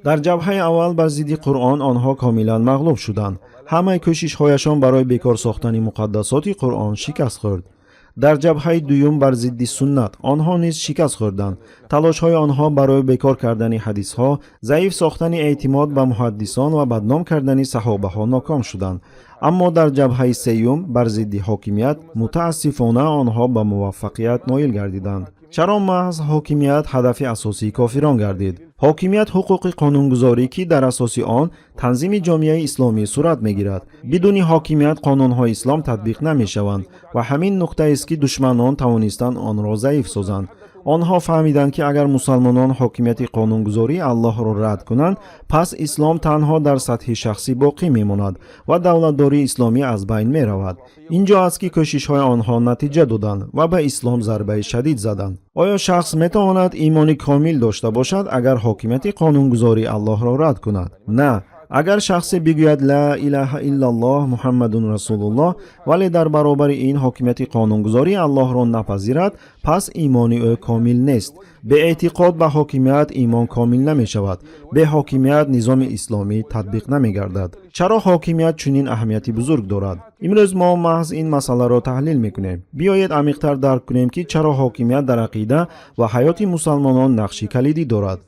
Дар ҷабҳаи аввал, бар зидди Қуръон, онҳо комилан мағлуб шуданд. Ҳамаи кӯшишҳояшон барои бекор сохтани муқаддасоти Қуръон шикаст хӯрд. Дар ҷабҳаи дуюм, бар зидди суннат, онҳо низ шикаст хӯрданд. Талошҳои онҳо барои бекор кардани ҳадисҳо, заиф сохтани эътимод ба муҳаддисон ва бадном кардани саҳобаҳо ноком шуданд. Аммо дар ҷабҳаи сеюм, бар зидди ҳокимият, мутаассифона, онҳо ба муваффақият ноил гардиданд. Чаро маҳз ҳокимият ҳадафи асосии кофирон гардид? Ҳокимият — ҳуқуқи қонунгузорӣ, ки дар асоси он танзими ҷомеаи исломӣ сурат мегирад. Бидуни ҳокимият қонунҳои ислом татбиқ намешаванд ва ҳамин нуқтаест, ки душманон тавонистанд онро заиф созанд. Онҳо фаҳмиданд, ки агар мусалмонон ҳокимияти қонунгузории Аллоҳро рад кунанд, пас ислом танҳо дар сатҳи шахсӣ боқӣ мемонад ва давлатдории исломӣ аз байн меравад. Ин ҷо аст, ки кӯшишҳои онҳо натиҷа доданд ва ба ислом зарбаи шадид заданд. Оё шахс метавонад имони комил дошта бошад, агар ҳокимияти қонунгузории Аллоҳро рад кунад? На. Агар шахсе бигӯяд: «Ла илаҳа иллаллоҳ, Муҳаммадун расулуллоҳ», вале дар баробари ин ҳокимияти қонунгузории Аллоҳро напазирад, пас имони ӯ комил нест. Беэътиқод ба ҳокимият имон комил намешавад. Бе ҳокимият низоми исломӣ татбиқ намегардад. Чаро ҳокимият чунин аҳамияти бузург дорад? Имрӯз мо маҳз ин масъаларо таҳлил мекунем. Биёед, амиқтар дарк кунем, ки чаро ҳокимият дар ақида ва ҳаёти мусалмонон нақши калидӣ дорад.